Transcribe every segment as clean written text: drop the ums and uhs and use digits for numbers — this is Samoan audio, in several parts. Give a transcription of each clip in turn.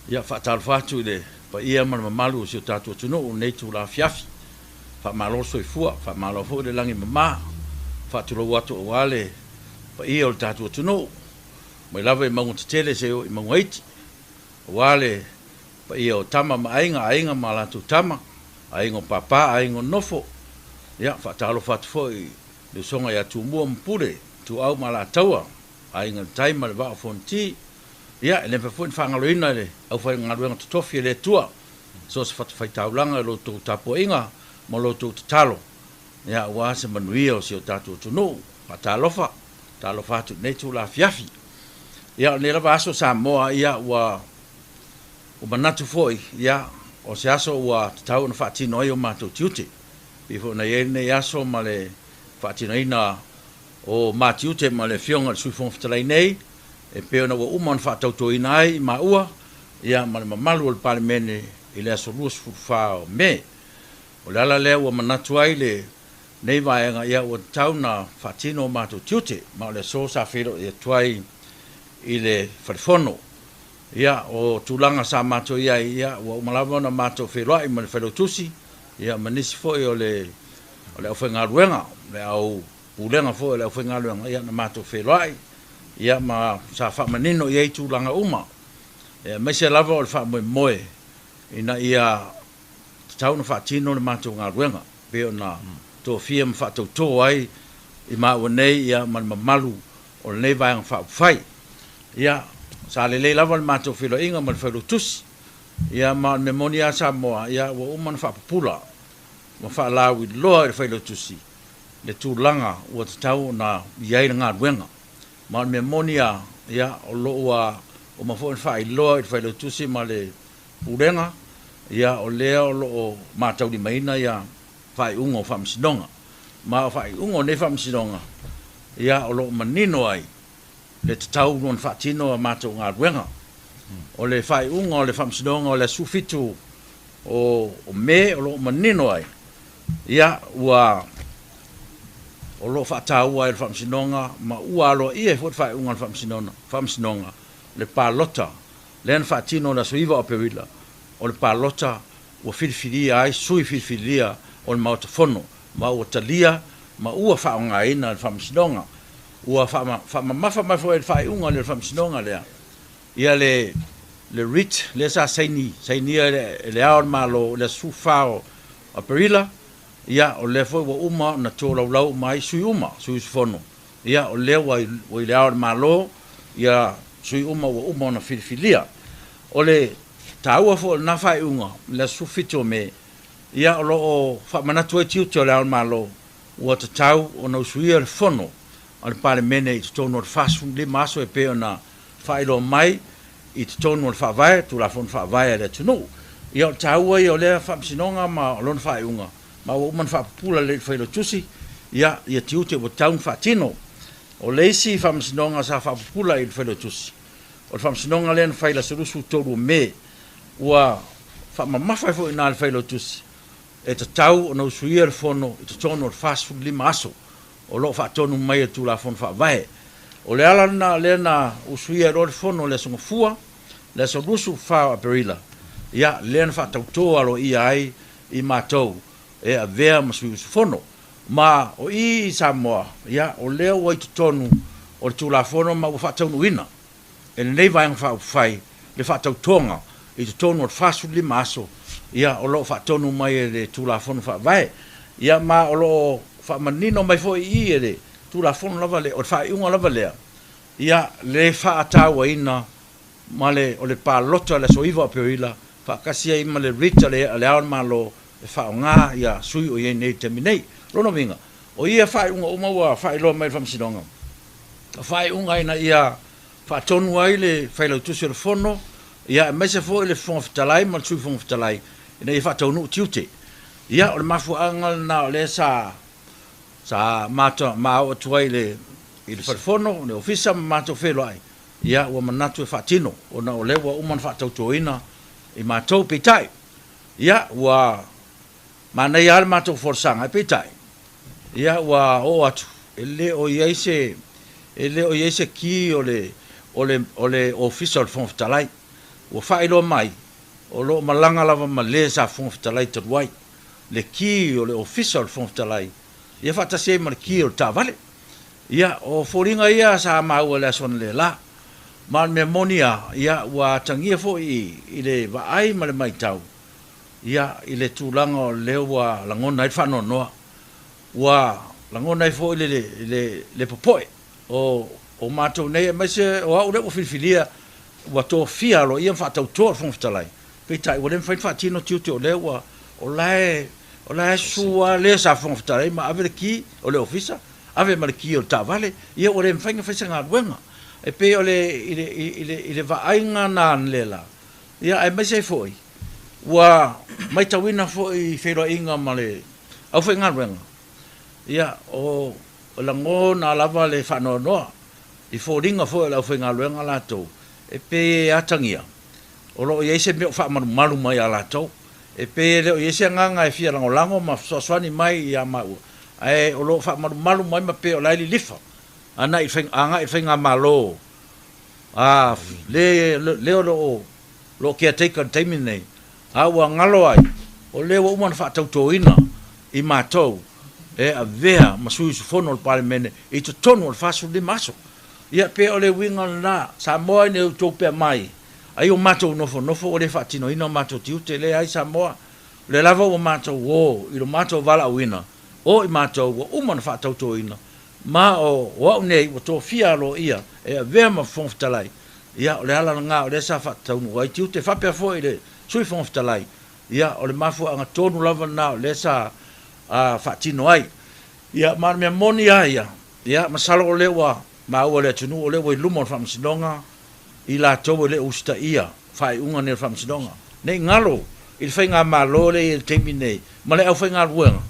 Ia, faatalofa atu i le paia ma le mamalu o si o tatou atunuu i lenei itula afiafi. Faamalo le soifua, faamalo foi le lagi e mama. Faatulou atu aua le paia o le tatou atunuu, mai lava i mauga tetele seia oo i mauga iti, aua le paia o Tama ma Aiga, Aiga ma latou Tama, Aiga o Papa, Aiga o Nofo. Ia, faatalofa atu foi i le usoga ia Tumua ma Pule, Ituau ma Alataua, Aiga i le Tai ma le Vaa o Fonoti. Ia, e le mafai foi ona faagaloina le aufaigaluega totofi a le Atua, so o se fatafaitaulaga i lo outou tapuaiga ma lo outou tatalo, ia, aua se manuia o si o tatou atunuu. Faatalofa, talofa atu i lenei itula afiafi. Ia, o lenei lava aso Samoa, ia, ua manatu foi, ia, o se aso ua tatau ona faatino ai o matou tiute. E pei foi ona i ai lenei aso ma le faatinoina o ma tiute ma le Afioga i le Sui Fofoga Fetalai nei, e pei ona ua uma ona faatautoina ai i maua, ia, ma le mamalu o le Palemene i le aso 24 o Me. O le ala lea ua manatu ai lenei vaega, ia, ua tatau ona faatino o matou tiute, ma o le aso sa feiloai atu ai i le Falefono. Ia, o tulaga sa matou i ai, ia, ua uma lava ona matou feiloai ma le Failautusi, ia, ma nisi foi o le aufaigaluega, le au pulega foi o le aufaigaluega, ia, na matou feiloai, ia, ma sa faamanino i ai tulaga uma, aemaise lava o le faamoemoe ina ia tatau ona faatino le matou galuega pei ona tofia ma faatauto ai i maua nei, ia, ma le mamalu o lenei Vaega Faaupufai. Ia, sa lelei lava le matou feiloaiga ma le Failautusi, ia, ma o le mea moni lava Samoa, ia, ua uma ona faapupula ma faalauiloa i le Failautusi le tulaga ua tatau ona i ai le galuega. Ma o le mea moni lava, ia, o lo o ua uma foi ona faailoa i le Failautusi ma le Pulega, ia, o lea o lo o mataulimaina ia faaiuga o faamasinoga. Ma o faaiuga o nei faamasinoga, ia, o lo o manino ai le tatau ona faatino a matou galuega. O le faaiuga o le faamasinoga o le aso 17 o Me o lo o manino ai, ia, ua o lo o faataua ai le faamasinoga ma ua aloaia ai foi le faaiuga a le faamasinoga le palota lea na faatino i le aso 9 o Aperila, o le palota ua filifilia ai sui filifilia o le Maota Fono, ma ua talia ma ua faaaogaina e le faamasinoga. Ua faamamafa mai foi e le faaiuga lea o le faamasinoga lea, ia le writ lea sa saini sainia e le Ao o le Malo i le aso 14 o Aperila, ia, o lea foi ua uma ona tolaulau uma ai sui uma, sui usufono, ia, o lea ua i le Ao o le Malo, ia, sui uma ua uma ona filifilia. O le taua foi o lena faaiuga i le aso 17 o Me, ia, o lo o faamanatu ai tiute o le Ao o le Malo, ua tatau ona usuia le fono a le Palemene i totonu o le 45 aso e pei ona faailoa mai i totonu o le Faavae, Tulafono Faavae a le atunuu. Ia, o le taua ia o lea faamasinoga ma lona faaiuga, ma ua uma ona faapupula lelei i le Failautusi, ia, ia tiute ua tatau ona faatino. O le isi faamasinoga sa faapupula i le Failautusi, o le faamasinoga lea na fai i le aso 23 o Me, ua faamamafa ai foi i ina le Failautusi, e tatau ona usuia le fono i totonu o le 45 aso o lo o faatonu mai e le Tulafono Faavae. O le ala lena lea na usuia ai loa le fono i le aso Gafua, le aso 24 o Aperila, ia, lea na faatauto aloaia ai i matou e avea ma sui usufono. Ma o i i Samoa, ia, o lea ua i totonu o le Tulafono ma ua faataunuuina e lenei Vaega Faaupufai le faatautoga i totonu o le 45 aso, ia, o lo o faatonu mai e le Tulafono Faavae. Ia, ma o lo o faamanino mai foi i i e le Tulafono lava lea, o le faaiuga lava lea, ia, le faatauaina ma le o le palota i le aso 9 o Aperila faatasi ai ma le writ a le Ao o le Malo e faaaoga ia sui o i ai nei i le taimi nei. O lona uiga, o ia faaiuga uma ua faailoa mai e le Faamasinoga, o faaiuga ina ia faatonu ai le Failautusi o le Fono, ia, aemaise foi le Fofoga Fetalai ma le Sui Fofoga Fetalai ina ia faataunuu tiute. Ia, o le mafuaaga lena o lea sa ma oo atu ai i le Falefono, le Ofisa ma matou feiloai, ia, ua manatu e faatino ona o lea ua uma ona faatautoina i matou. Peitai, ia, ua manaia lava le matou folasaga, ae peitai, ia, ua oo atu e le o i ai se e le o i ai se ki o le Ofisa o le Fofoga Fetalai. Ua faailoa mai, o lo o malaga lava ma le sa Fofoga Fetalai talu ai, le ki o le Ofisa o le Fofoga Fetalai, ia faatasi ai ma le ki o le taavale. Ia, o foliga ia sa maua i le aso analeila. Ma o le mea moni lava, ia, ua atagia foi i le vaai ma le matau, ia, i le tulaga o lea ua lagona ai le faanoanoa. Ua lagona ai foi le, le, le popoe o, o matou nei, aemaise o au lea ua filifilia, ua tofia aloaia ma faatautoa le Fofoga Fetalai, peitai ua le mafai ona faatino tiute o lea ua, o la e, o la e susu lava le sa Fofoga Fetalai ma ave le ki o le ofisa, ave ma le ki o le taavale, ia ua le mafai ona fai se galuega. E pei o le, i le, i le, i le vaaiga na analeila, ia aemaise ai foi, ua matauina foi i feiloaiga ma le aufaigaluega, ia o lagona lava le faanoanoa i foliga foi o le aufaigaluega latou, e pei e atagia o lo o i ai se mea o faamalumalu mai ia latou, e pei e le o i ai se agaga e fia lagolago ma fesoasoani mai ia maua, ae o lo o faamalumalu mai ma pei o la e lilifa agai i le faigamalo a le o lo o caretaker i le taimi lenei, a ua galo ai, o lea ua uma ona faatautoina i matou e avea ma sui usufono o le Palemene i totonu o le 45 aso. Ia pe o le uiga lena, Samoa ina ia outou pea mai, ai o matou nofonofo ua le faatinoina o matou tiute, leai Samoa, o lea lava ua matou o i lo matou valaauina, o i matou ua uma ona faatautoina, ma o au nei ua tofia aloaia e avea ma Fofoga Fetalai. Ia, o le ala lena o lea sa faataunuu ai tiute, faapea foi i le Sui Fofoga Fetalai. Ia, o le mafuaaga tonu lava lena o lea sa faatino ai. Ia, ma o le mea moni lava ia, ia, masalo o lea ua maua e le atunuu, o lea ua i luma o le Faamasinoga i latou e le o usitaia faaiuga nei o le Faamasinoga. Ne i galo i le faigamalo lea e i ai i le taimi nei ma le aufaigaluega,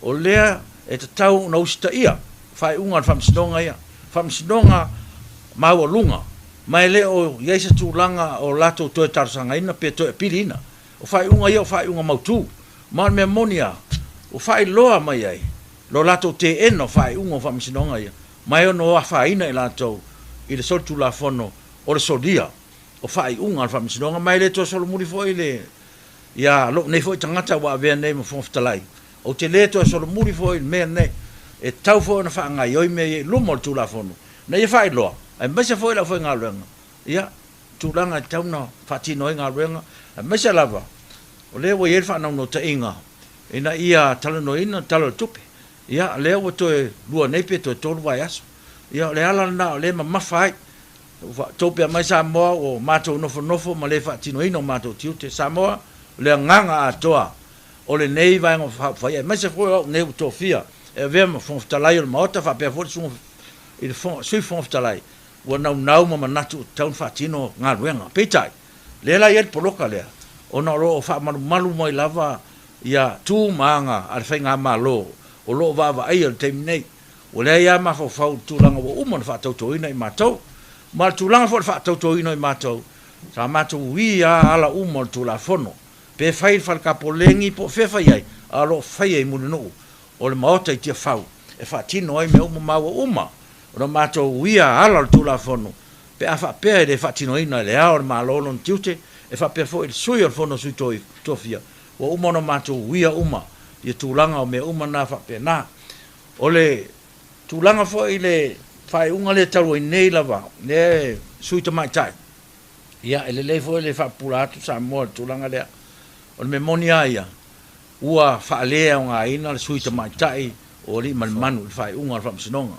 o lea e tatau ona usitaia faaiuga a le Faamasinoga ia, Faamasinoga Maualuga, ma e le o i ai se tulaga o latou toe talosagaina pe toe apiliina. O faaiuga ia o faaiuga mautu, ma o le mea moni lava, ua faailoa mai ai lo latou teena o faaiuga o Faamasinoga ia, ma e ono afaina i latou i le solitulafono o le solia o faaiuga a le Faamasinoga, ma e le toe solomuli foi le ia lou nei foi tagata ua avea nei ma Fofoga Fetalai. Ou te le toe solomuli foi i le mea lenei. E tatau foi ona faagaoioi mea ia i luma o le Tulafono, ina ia faailoa, aemaise foi le aufaigaluega, ia, tulaga e tatau ona faatino ai galuega, aemaise lava o lea ua i ai le faanaunautaiga ina ia talanoaina le Tala o le Tupe. Ia, lea ua toe lua nei pe toe tolu vaiaso. Ia, o le ala lena o lea e mamafa ai. Ua tou pea mai Samoa ua matou nofonofo ma le faatinoina o matou tiute. Samoa, o le agaga atoa o lenei Vaega Faaupufai, aemaise foi o au nei ua tofia e avea ma Fofoga Fetalai o le Maota faapea foi le Susuga i le Sui Fofoga Fetalai, ua naunau ma manatu ua tatau ona faatino galuega. Peitai, lea la e i ai le poloka lea, ona o lo o faamalumalu mai lava ia tu ma aga a le Faigamalo o lo o vaavaaia i le taimi nei. Ua leai lava mafaufau i le tulaga ua uma ona faatautoina i matou. Ma o le tulaga foi o le faatautoina i matou, sa matou ui lava ala uma o le Tulafono, pe fai i le fale tapoleni po o fea fai ai, a o lo o faia i Mulinuu o le Maota i Tiafau e faatino ai mea uma ma ua uma ona matou uia ala o le Tulafono pe a faapea e le faatinoina e le Ao o le Malo lona tiute, e faapea foi i le Sui o le Fono a Sui Tofia, ua uma ona matou uia uma ia tulaga o mea uma na faapena. O le tulaga foi i le faaiuga lea talu ai nei lava, lea e Sui Tamaitai, ia e lelei foi le faapupula atu Samoa i le tulaga lea. O le mea moni lava ia, ua faaleaogaina le Sui Tamaitai o Aliimalemanu i le faaiuga a le Faamasinoga.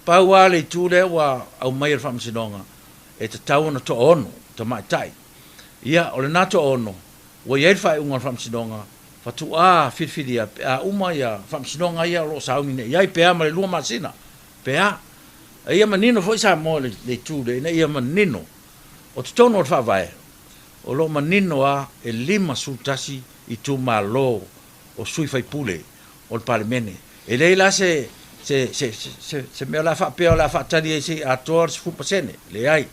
Pau lava le itu lea ua aumai e le Faamasinoga, e tatau ona toaono tamaitai. Ia, o lena toaono, ua i ai le faaiuga a le Faamasinoga, faatoa filifilia pe a uma ia Faamasinoga ia o lo o sauni nei i ai, pe a ma le 2 masina, pe a. A ia manino foi Samoa i le itu lea, ina ia manino, o totonu o le Faavae, o lo o manino lava e 51 itumalo o sui faipule o le Palemene. E leai la se se se se se mea o le a faapea o le a faatali ai se i atoa le 10%. Leai.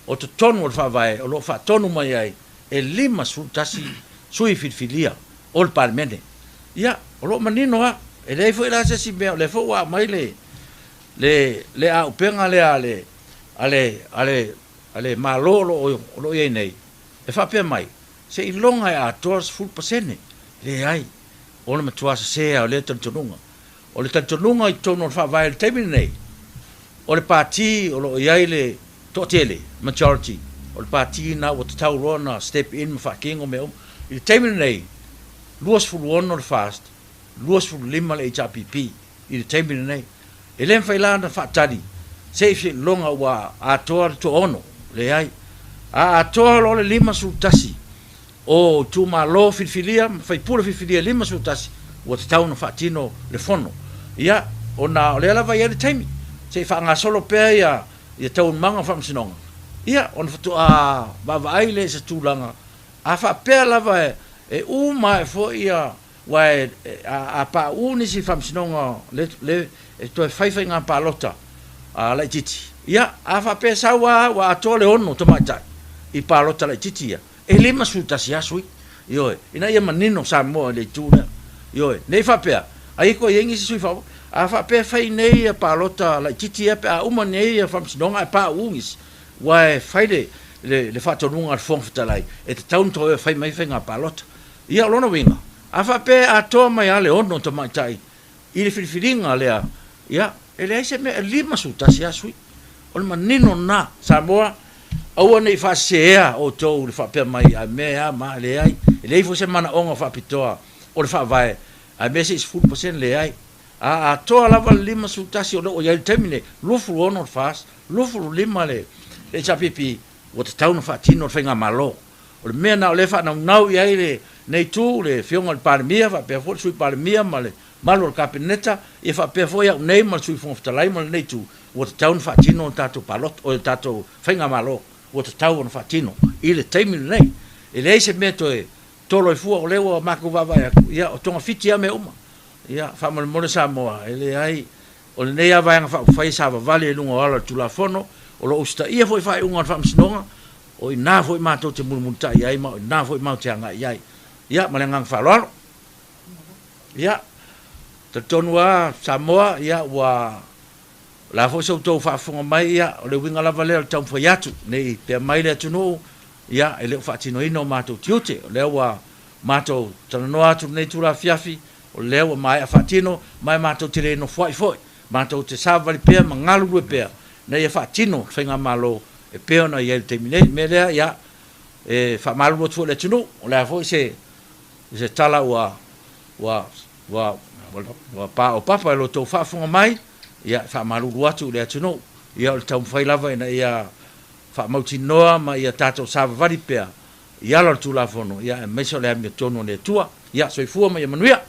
O totonu o le Faavae o lo o faatonu mai ai e 51 sui filifilia o le Palemene. Ia, o lo o manino lava. E leai foi la se isi mea, o lea foi ua aumai le le le auupega lea a le a le a le a le Malo o lo o i ai nei, E faapea mai, seiloga e atoa le 10%. Leai, o le matua sese lava o lea talitonuga. O le talitonuga i totonu o le Faavae i le taimi lenei, o le Pati o lo o i ai le toatele, majority, o le Pati lena ua tatau loa ona step in ma faatino mea uma. I le taimi lenei, 26 le FAST, 25 le HRPP i le taimi lenei. E le mafai la ona faatali se i seiloga ua atoa le toaono, leai. A atoa loa le 51 o itumalo filifilia ma faipule filifilia e 51, ua tatau ona faatino le fono. Ia, ona o lea lava e i ai le taimi, se i faagasolo pea ia ia taualumaga o faamasinoga, ia ona faatoa vaavaai lea i se tulaga, a faapea lava e uma ae foi ia, aua a pauu nisi i faamasinoga le e toe fai faiga palota laitiiti, ia, a faapea e sau lava ua atoa le 6 tamaitai i palota laitiiti ia, e 51 lava sui. Ioe, ina ia manino Samoa i le itu lea. Ioe, ne i faapea, ai toe i ai nisi sui faaopoopo. A faapea e fai nei ia palota laitiiti ia pe a uma nei ia faamasinoga ae pauu nisi, aua e fai le faatonuga a le Fofoga Fetalai, e tatau ona toe fai mai faiga palota. Ia o lona uiga, a faapea e atoa mai lava le 6 tamaitai i le filifiliga lea, ia, e leai se mea, e 51 lava sui. O le manino lena, Samoa, aua ne i faasesea outou i le faapea mai a mea e a ma a, leai. E leai foi se manaoga faapitoa o le Faavae, a mea se i 10%, leai. A atoa lava le 51 o lea ua i ai i le taimi lenei, 26 le FAST, 25 le HRPP, ua tatau ona faatino le faigamalo. O le mea lena o lea e faanaunau i ai lenei Itu, le Afioga i le Palemia faapea foi le Sui Palemia ma le mamalu o le Kapeneta, ia faapea foi au nei ma le Sui Fofoga Fetalai ma lenei Itu, ua tatau ona faatino le tatou palota, o le tatou faigamalo, ua tatau ona faatino i le taimi lenei. E leai se mea toe tolo ai fua, o lea ua matou vaavaai atu, ia o togafiti lava mea uma. Ia, faamolemole Samoa, e leai, o lenei lava Vaega Faaupufai sa vavale i luga o ala o le Tulafono, o lo o usitaia foi faaiuga a le Faamasinoga, o i ina foi matou te mulimulitai i ai ma o i ina foi matou te agai i ai. Ia, ma le agaga faaaloalo. Ia, talitonu lava Samoa, ia, ua o le a foi se tou faafofoga mai, ia, o le uiga lava lea o le taumafai atu, ne i pea mai le atunuu, ia, e le o faatinoina o matou tiute. O lea ua matou talanoa atu i lenei itula afiafi, o lea ua maea faatino, ma e matou te le nofoai foi, matou te savavali pea ma galulue pea, ina ia faatino le faigamalo e pei ona i ai i le taimi nei. O le mea lea, ia, e faamalulu atu foi i le atunuu, o le a foi se tala ua ua ua ua paopapa i lo outou faafofoga mai, ia, e faamalulu atu i le atunuu. Ia, o le taumafai lava ina ia faamautinoa ma ia tatou savavali pea i ala o le Tulafono, ia, aemaise o le amiotonu a le Atua. Ia, soifua ma ia manuia.